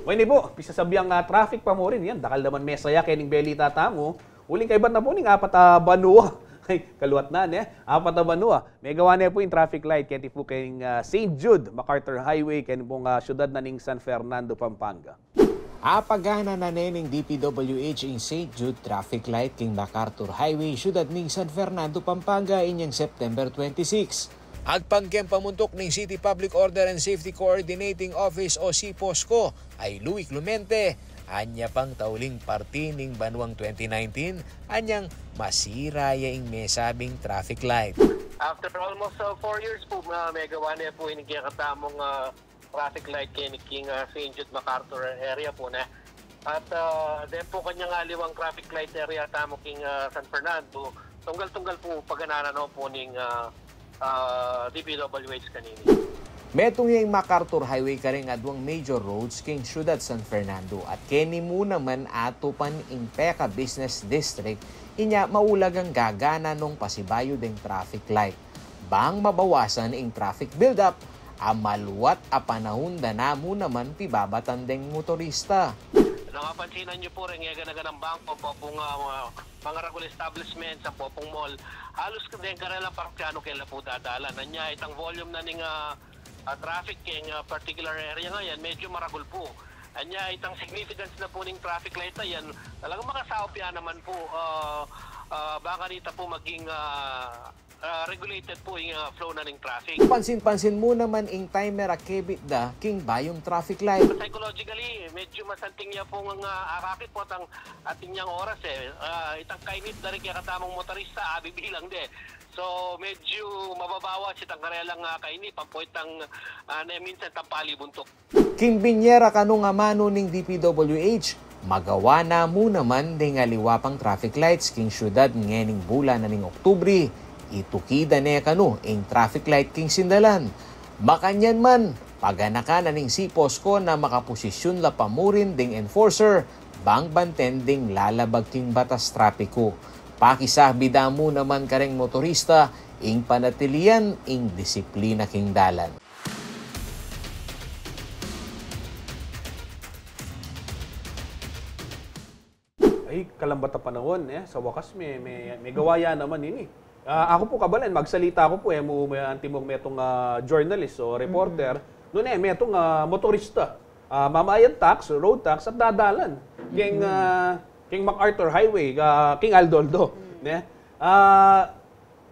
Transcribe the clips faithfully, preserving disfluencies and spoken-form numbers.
Bueno, ini pu, pisasabian, ah, traffic pa murin. Yan, dakal naman mesaya kening belita tamu. Uling kaybat na pu ning apat a banua. Ay, kaluat na, ne? Apat a banua. Megawa ne pu ing traffic light keti pu keng, ah, Saint Jude MacArthur Highway, keni pung, ah, syudad na ning San Fernando, Pampanga. Apagana na ne ning D P W H ing Saint Jude traffic light king MacArthur Highway, syudad ning San Fernando, Pampanga, inyang September twenty-six. Agpang keng pamuntuk ning City Public Order and Safety Coordinating Office o C POSCO, ay Louie Clemente, anya pang tauling parti ning banuang twenty nineteen, anyang masira ya ing mesabing traffic light. After almost, uh, four years pu, uh, megawa ne pu ini kekatamung, uh, traffic light keni king, ah, Saint Jude MacArthur area pu, ne? At, ah, den pu kanyang aliwang traffic light area tamu king, ah, San Fernando, tunggal-tunggal pu pagananan no pu ning, ah, ah, D P W H kanini. Metung ya ing MacArthur Highway karing aduang major roads king syudad San Fernando at keni mu naman atupan ing peka business district, inya maulag a gagana nung pasibayu deng traffic light. Bang mabawasan ing traffic build-up, a maluat a panahun da na mu naman pibabatan deng motorista. Napapansinan yu pu, reng eganaganang bangko, popung, ah, mangaragul establishments, popung mall, halus deng karelang parokyanuan kela pu dadalan. Anya, itang volume na ning, ah, ah, traffic keng, ah, particular area ngeni, medyu maragul pu. Anya, itang significance na pu ning traffic light a yan, talagang makasaup ya naman pu, ah, ah, bang kanita pu maging, ah, ah, regulated pu ing, ah, flow na ning traffic. Pansin-pansin mu naman ing timer a kebit da king bayung traffic light. Psychologically, medyu masanting ya pu nga, ah, akakit potang atin yang oras, e. Ah, itang kainip da ring kekatamung motorista, abibilang de. So, medyu mababawas itang karelang, ah, kainip, ampo itang, ah, ne minsan itang palibuntuk. King binyera kanu ngan amanu ning D P W H, magawa na mu naman ding aliwa pang traffic lights king syudad ngening bulan na ning Oktubre, ituki da ne kanu ing traffic light king sindalan. Makanyan man, paganakan na ning C POSCO na makaposisyun la pa murin ding enforcer, bang banten ding lalabag king batas trapiku. Pakisabi da mu naman kareng motorista, ing panatilian ing disiplina king dalan. Ay, kalambat a panaun, e. Sa wakas, me, me, megawa ya naman ini. Ah, aku pu kabalen, magsalita aku pu, e mu, me, antimong metung, ah, journalist o reporter. Mm-mm. Nune, metung, ah, motorista. Ah, mamayad tax, road tax, at dadalan. Keng, mm-mm, ah, keng MacArthur Highway, ah, keng Aldo-Aldo, mm, ne? Ah,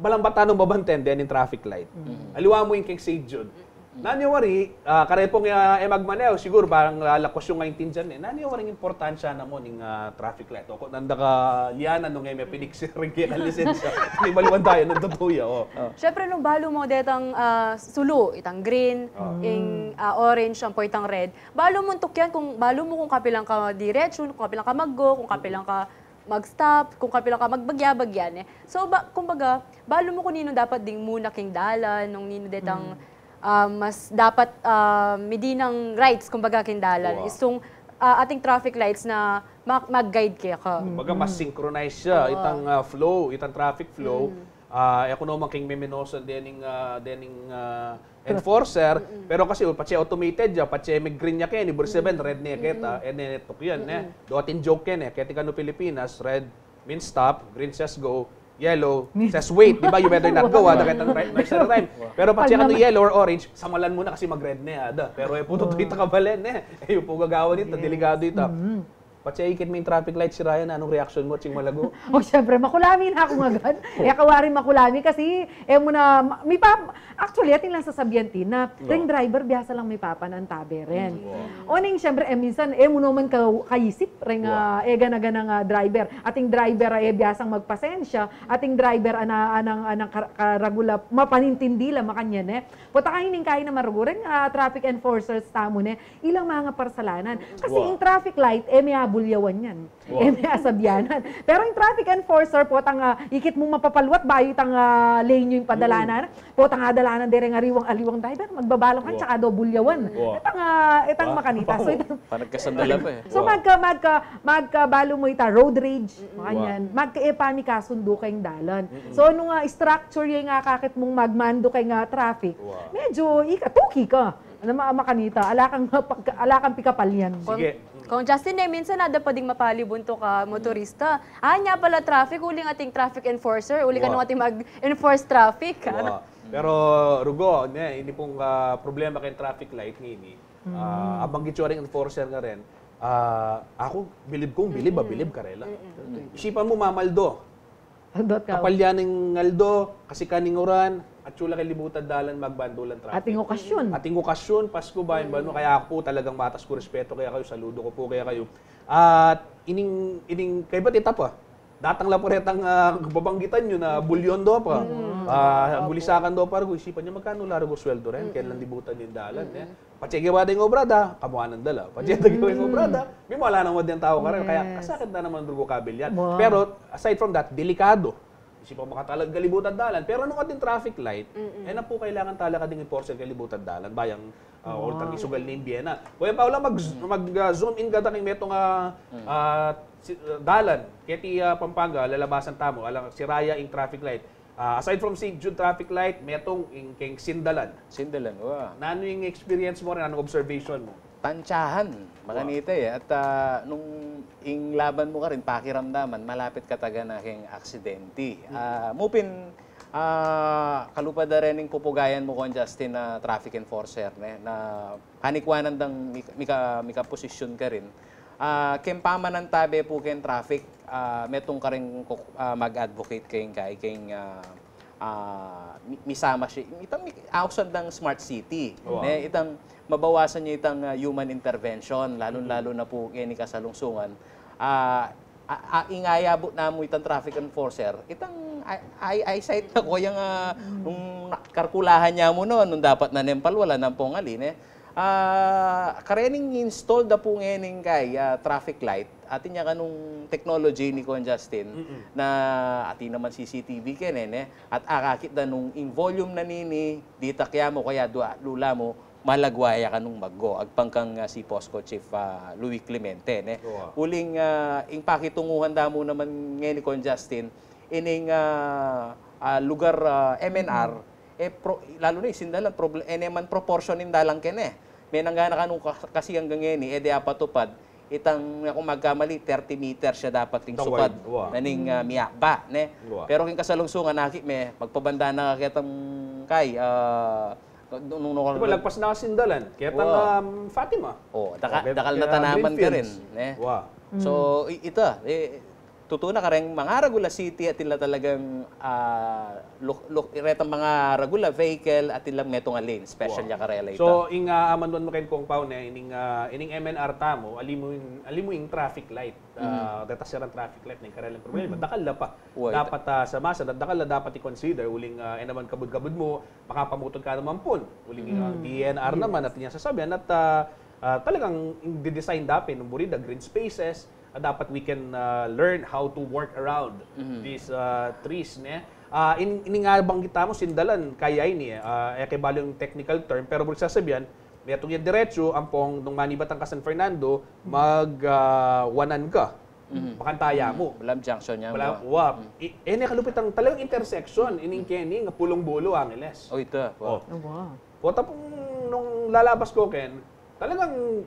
malambat a nung mabanten deng traffic light. Mm. Aliwa mu ing keng Saint Jude. Mm. Nanu ya wari, ah, karepong, ah, e magmaneho, siguru parang, ah, lakwas yung aintindian, e. Nanu ya wari ing importansya na mu ning, ah, traffic light? O, kung nanda ka lianan nung e me piniksir ring keka lisensya. Di maliwan tayo nung tutuya, o. O. Siyempre, nung balu mu detang, ah, sulu, itang green, o, ing, ah, orange, ampo itang red, balu mu ngan yan, kung balu mu kung kapilan ka diretsu, kung kapilan ka maggo, kung kapilan ka mag-stop, kung kapilan ka magbagya-bagya, ne? So, ba, kumbaga, balu mu kung ninu dapat ding muna king dalan, nung ninu detang, mm, ah, mas dapat, ah, midinang rights, kumbaga, king dalan. Wow. Istung, ah, ating traffic lights na ma-, mag-guide keka. Kumbaga, mas synchronize ya, oo, itang, ah, flow, itang traffic flow. Mm. Ah, e ku no man king memenosan dening, ah, dening, ah, enforcer, mm-mm, pero kasi, o, patse automated ya, patse mig-green ya keni, ibig sabihin, mm, red ne keta, mm-mm, e ne tukyan, ne? Mm-mm. Doting joke keni, keti kanu Pilipinas, red means stop, green says go, yellow says wait, di ba? You better not go, ada ketang right, right, right time. Pero patse kanu yellow or orange, samalan mu na kasi mag-red ne, ada. Pero e pu tutu ita kabalen, ne? E yu pu gagawan ita, delikadu ita. Mm-mm. Patse ikit me ing traffic light, sira ya, nanung reaction mu, ating malago? O, siyempre, makulami na ku agad. E, kawaring makulami kasi, e mu na, ma-, mipa-, actually, atin lang sasabian, Tin, na, ring driver, biasa lang mipapanantabe rin. Mm, wow. Oneng, siyempre, e, minsan, e mu no man ka-, kaisip, ring, ah, e gana-ganang, ah, driver. Ating driver, e, biasang magpasensya. Ating driver, ana-, anang, anang kar-, karagul a, mapanintindi la, makanyan, e. Potang kaini ing kaina maragul ring, ah, traffic enforcers tamu, ne? Ilang mangaparsalanan. Kasi ing traffic light, e me abulyawan yan. E me asabianan. Pero ing traffic enforcer, potang, ah, ikit mu mapapaluat, bayu itang, ah, lane yu ing padalanan. Potang adalanan de ring aliwang, aliwang driver, magbabalang ka, tsaka do bulyawan. Itang, ah, itang makanita. So, itang panagkasandalan pa, e. So, magka, magka, magka balu mu ita road rage, makanyan. Magka e pamikasundu keng dalan. So, nung, ah, structure ya ing akakit mung magmandu keng, ah, traffic, medyu ika, tuki ka. Ano ma-, makanita, ala kang pagka-, ala kang pikapalyan. Sige. Kong Justin, eh, minsan ada pa ding mapalibuntuk a motorista. Ah, nya pala traffic, uling ating traffic enforcer, uli kanung ating mag-enforce traffic. Wa. Pero, Rugo, ne, ini pung, ah, problema keng traffic light ngeni. Ah, abanggit yu ring enforcer ngeni. Ah, aku, bilib kung bilib, ah, bilib karela. Isipan mu, mamaldo. Kapalyan ning aldo, kasikan ning uran, atsu la keng libutad dalan, magbandulan traffic. Ating okasyon. Ating okasyon, Pasko, bayan banu, kaya aku pu talagang matas ku respeto kekayu, saludo ku pu kekayu. At ining, ining, kaybat ita pa, datang la pu retang, ah, babanggitan yu na bulyon do pa. Ah, gulisakan do pa, Rugo, isipan yu magkanu la Rugo sweldo ren, kailan libutan yu ing dalan, eh. Patse gewa da ing obra da, kamuanan da la. Patse da gewa ing obra da, mimala naman deng tau karela. Kaya kasakit da naman, Rugo, kabilyan. Pero aside from that, delikado. Isipan mu, makatalag kalibutan dalan. Pero nung ating traffic light, e na pu kailangan talaga ding enforcer kalibutan dalan. Bayang, ah, ultang isugal ning bie na. Kuya Paula, mag, mag, ah, zoom in ka da king metung, ah, ah, si-, ah, dalan. Keti, ah, Pampanga, lalabasan tamu. Alang sira ya ing traffic light. Ah, aside from Saint Jude traffic light, metung ing keng Sindalan. Sindalan, wa. Nanu ing experience mu rin, nanung observation mu? Tantsahan, makanita e. At, ah, nung ing laban mu karin, pakiramdaman, malapit ka taga na keng aksidente. Ah, mu pin, ah, kalupa da rin ing pupugayan mu, Kong Justin, na traffic enforcer, ne, na kanikwanan dang mika, mika, mika posisyon karin. Ah, keng pamanantabe pu keng traffic, ah, metung karing kuk-, ah, mag-advocate keng, keng, ah, ah, mi-, misama siya. Itang mi-, ausan dang smart city. Ne, itang mabawasan niya itang, ah, human intervention, lalong-lalo na pu keni kasalungsungan. Ah, a-, a-, ing ayabut na mu itang traffic enforcer, itang eye-, eye-, eyesight na ko, yang, ah, nung na-, karkulahan niya mu no, nung dapat na neng palwalan, ampong ali, ne. Ah, karening installed da pu ngening kaya, ah, traffic light, atin ya kanung technology ini, Kong Justin, na atin naman C C T V kene, ne? At akakit da nung ing volume na nini, ditak ya mu, kaya dua, lula mu, malagwa ya kanung maggo. Agpang kang, ah, si POSCO Chief, ah, Louie Clemente, ne? Uling, ah, ing pakitunguhan da mu naman ngeni, Kong Justin, ining, ah, ah, lugar, ah, M N R, e, pro-, lalu na ing Sindalan, proble-, e, ne man proportion ning dalan kene. Menanggana kanung ka-, kasi anggang ngeni, e de apatupad, itang, aku magkamali, thirty meters ya dapat king sukad na ning, ah, miyakba, ne? Pero king kasalungsungan, akit me, magpabanda na ketang kay, ah, nung, nung, Diba, lagpas na Sindalan, ketang, um, Fatima. O, daka-, dakal na tanaman karin, ne? So, i-, ita, e, tutu na kareng mangaragul a city atin la talagang, ah, luk-, luk-, retang mangaragul a vehicle atin lang metung a lane, special ya karela ita. So, ing, ah, amanduan mu ken Kong Pau ne, ining, ah, ining M N R tamu, ali mu ing, ali mu ing traffic light. Ah, deta siran traffic light, ning karelang problema. Dakal la pa. Dapat, ah, sa masa, dakal la dapat i-consider, uling, ah, e naman kabud-kabud mu, makapamutud ka naman pun. Uling, ah, D N R naman, atin yang sasabian, at, ah, ah, talagang didesign da pin, nung buri da, green spaces, ah, dapat we can, ah, learn how to work around these, ah, trees, ne? Ah, in, ini nga banggit tamu, Sindalan, kaya ini, ah, e ke balu ing technical term, pero buri sasabian, metung yang diretsu, ampong nung manibat ka San Fernando, mag, ah, wanan ka. Bakanta ya mu. Balam junction ya mu. Balam, wa. I-, e ne kalupit ang talagang intersection, ining keni, nga pulung bulu, Angeles. O, ita. Wa. Wa. Pota pung nung lalabas ku ken, talagang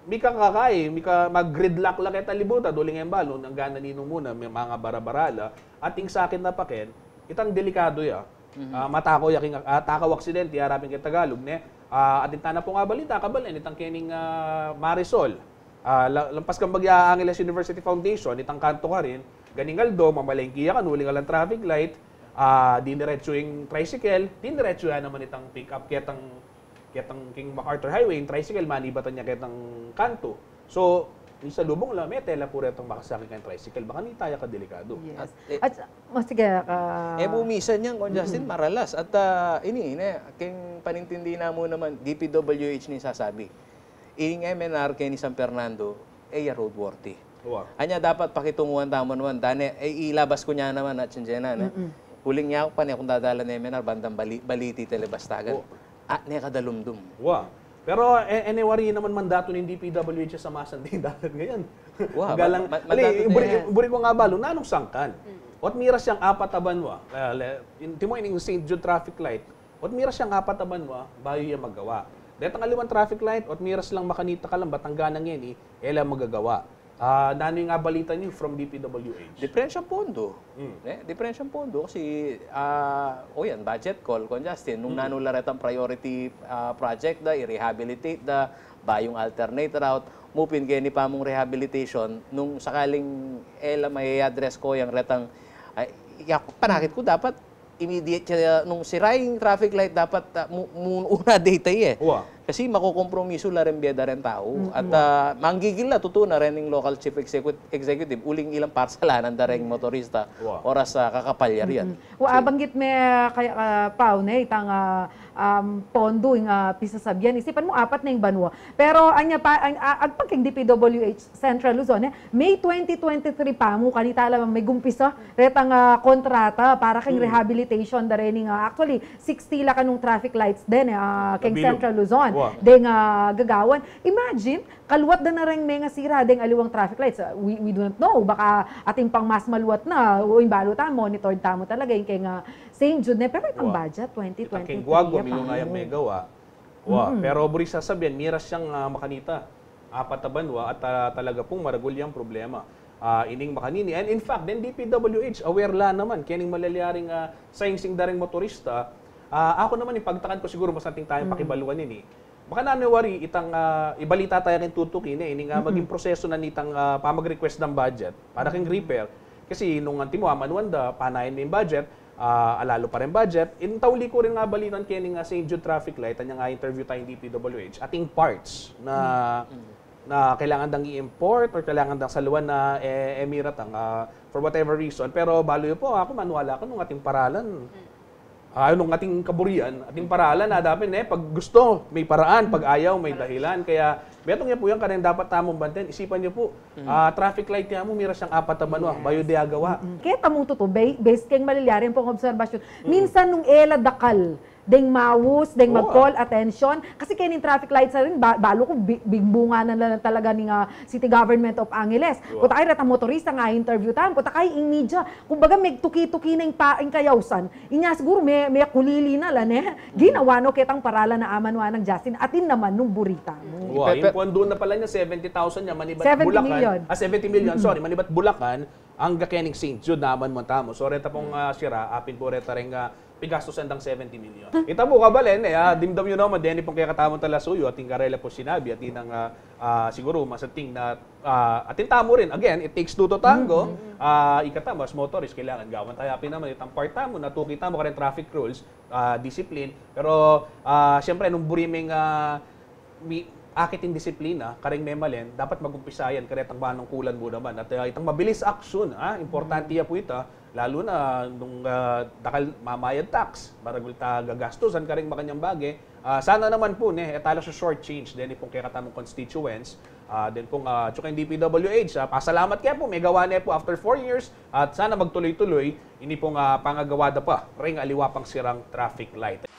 mika kakay, mika mag-gridlock la keta libutad, uling e mbalu, nung anggang ninung muna, me-, mangabara-bara la, at ing sakit na pa ken, itang delikadu ya. Ah, matakaw ya king, ah, takaw aksidente, arapin keng Tagalog, ne? Ah, atin tana pung abalita, kabalen, itang kening, ah, Marisol. Ah, la-, lampas kang Bagya Angeles University Foundation, itang kantu karin, ganing aldo, mamalengke ya kanu, uling alang traffic light, ah, diniretsu ing tricycle, diniretsu ya naman itang pick up, ketang, ketang king MacArthur Highway, ing tricycle, manibatan ya ketang kantu. So, ing salubung la, mete la pu retang makasakit keng tricycle, bakanita ya kadelikadu. Yes. At, at, o, sige, ka- E mu misan yang, Kong Justin, maralas. At, ah, ini, ne, king panintindi na mu naman, D P W H ning sasabi. Ing M N R keni San Fernando, e ya roadworthy. Wa. Anya dapat pakitunguan tamu naman, dane, e, ilabas ku nya naman at siyensya na, ne? Uling nya, pane kung dadalan M N R, bandang Bali-, Baliti, Telebastagan. Wa. At ne kadalumdum. Wa. Pero, e, anyway, naman mandatu ning D P W H sa masanding dalan ngayon. Wa, galang, ma-, ma-, ali, mandatu buri, buri ku nga balu, nanung sangkan? Ot miras yang apat a banwa, ah, le-, in, timo ining Saint Jude traffic light, Ot miras yang apat a banwa, bayu ya magawa. Detang aliwang traffic light, ot miras lang makanita ka lang, Batanggan ngeni, e la magagawa. Ah, nanu ing abalita yu from D P W H? Diperensyang pondo. Mm. Eh, diperensyang pondo kasi, ah, o yan, budget call, Kon Justin, nung Mm. nanu la retang priority, ah, project da, i-rehabilitate da, bayung alternate route, mu pin keni pamung rehabilitation, nung sakaling e la mai-address ko yang retang, ay, ya, panakit ku dapat immediate siya, nung sira ing traffic light, dapat, ah, mu-, mu-, una data eh. Wa. Kasi makukompromiso la rin bie da rin tau. Mm-mm. At, ah, manggigil la, tutu na rin ing local chief execu-, executive, uling ilang parsalanan da rin motorista, Wa. oras, ah, kakapalya riyan. Mm-mm. Wa, abanggit me, ah, kaya, ah, Pau, ne, itang, ah, um, pondo ing, ah, pisasabian. Isipan mu, apat na ing banua. Pero, anya pa, ang, ah, agpang king D P W H Central Luzon, eh, May twenty twenty-three pa mu, kanita la megumpisa retang, ah, kontrata para king Hmm. rehabilitation da rening, ah, actually, sixty la kanung traffic lights den, eh, ah, king Kabilog. Central Luzon. Wa. Deng, ah, gagawan. Imagine, kaluat da na reng mengasira deng aliwang traffic lights. Ah, we, we do not know. Baka atin pang mas maluat na. O, ing balu tamu, monitor tamu talaga, ing keng, ah, Saint Jude, ne. Pero itang Wa. budget, Itang twenty twenty-three, keng Guagua, ya, milyon nga pamu. yang megawa. Wa, Mm. pero buri sasabian, miras yang, ah, makanita. Apat a banua at, ah, talaga pung maragul yang problema. Ah, ining makanini. And in fact, den D P W H, aware la naman kening malalyaring, ah, singsing da reng motorista. Ah, aku naman, ipagtakan ku siguru, mas atin tayang Mm. pakibaluan ini. Baka nanu wari itang, ah, ibalita taya keng tutuki, ne, ining, ah, Mm-mm. maging proseso na nitang, ah, pamag-request ng budget para keng repair. Kasi nung anti mu, amanuan da, panayan me ing budget, ah, alalu pa rin budget. Ing tauli ku rin nga balitan kening, ah, Saint Jude traffic light, anya nga interview tayang D P W H, ating parts na, Mm. na kailangan dang i-import or kailangan dang saluan na, eh, e miratang, ah, for whatever reason. Pero balu yu pu, aku maniwala ku nung ating paralan. Ah, nung ating kaburian, ating paralan, ah, dapat, ne, pag gusto, may paraan, pag ayaw, may dahilan. Kaya, metung ya pu yang kareng dapat tamung banten, isipan yu pu, Mm. ah, traffic light ya mu, miras yang apat a banua, Yes. bayu de agawa. Mm. Kaya tamung tutu, ba-, base keng malalyaring pung obserbasyon, Mm. minsan nung e la dakal deng maus, deng Oo. mag-call attention, kasi kening traffic lights na rin, ba-, balu ku, bi-, bingbunganan la talaga ning, ah, City Government of Angeles. Wa. Kuta kay retang motorista nga interview tamu, kuta kay ing media, kumbaga, megtuki-tuki na ing pa-, ing kayausan. Inya siguru me-, mekulili na la, ne? Ginawa no ketang paralan a amanuan nang Justin, atin naman nung buri tamu. Wa, Pepe- ing pondo na pala niya, seventy thousand ya, manibat Seventy Bulacan. million. Ah, seventy million, Mm-mm. sorry, manibat Bulacan, angga kening Saint Jude naman mu tamu. So, reta pung, ah, sira, apin pu reta reng, ah, pigastusan dang seventy million. Ita pu, kabalen, e, ah, dimdam yu naman, deni pung kekatamung talasuyu, atin karela pu sinabi, atin nang, ah, ah, siguru, masating na, ah, atin tamu rin. Again, it takes two to tango. Mm-hmm. Ah, ikatamu, as motorist, kailangan gawan taya pin naman itang part tamu, natuki tamu kareng traffic rules, ah, discipline. Pero, ah, siyempre, nung buri meng, ah, mi-, akit ing disiplina, kareng memalen, dapat mag-umpisa yan karetang manungkulan mu naman. At, ah, itang mabilis action, ah, importante ya pu ita, lalu na nung, ah, dakal mamayad tax, maragul ta gagastusan kareng makanyang bage. Ah, sana naman pu, ne, e tala sa short change, deni pung kekatamung constituents, ah, den pung, ah, atyu keng D P W H, ah, pasalamat ke pu, megawa ne pu after four years, at sana magtuloy-tuloy ini pung, ah, pangagawa da pa reng aliwa pang sirang traffic light.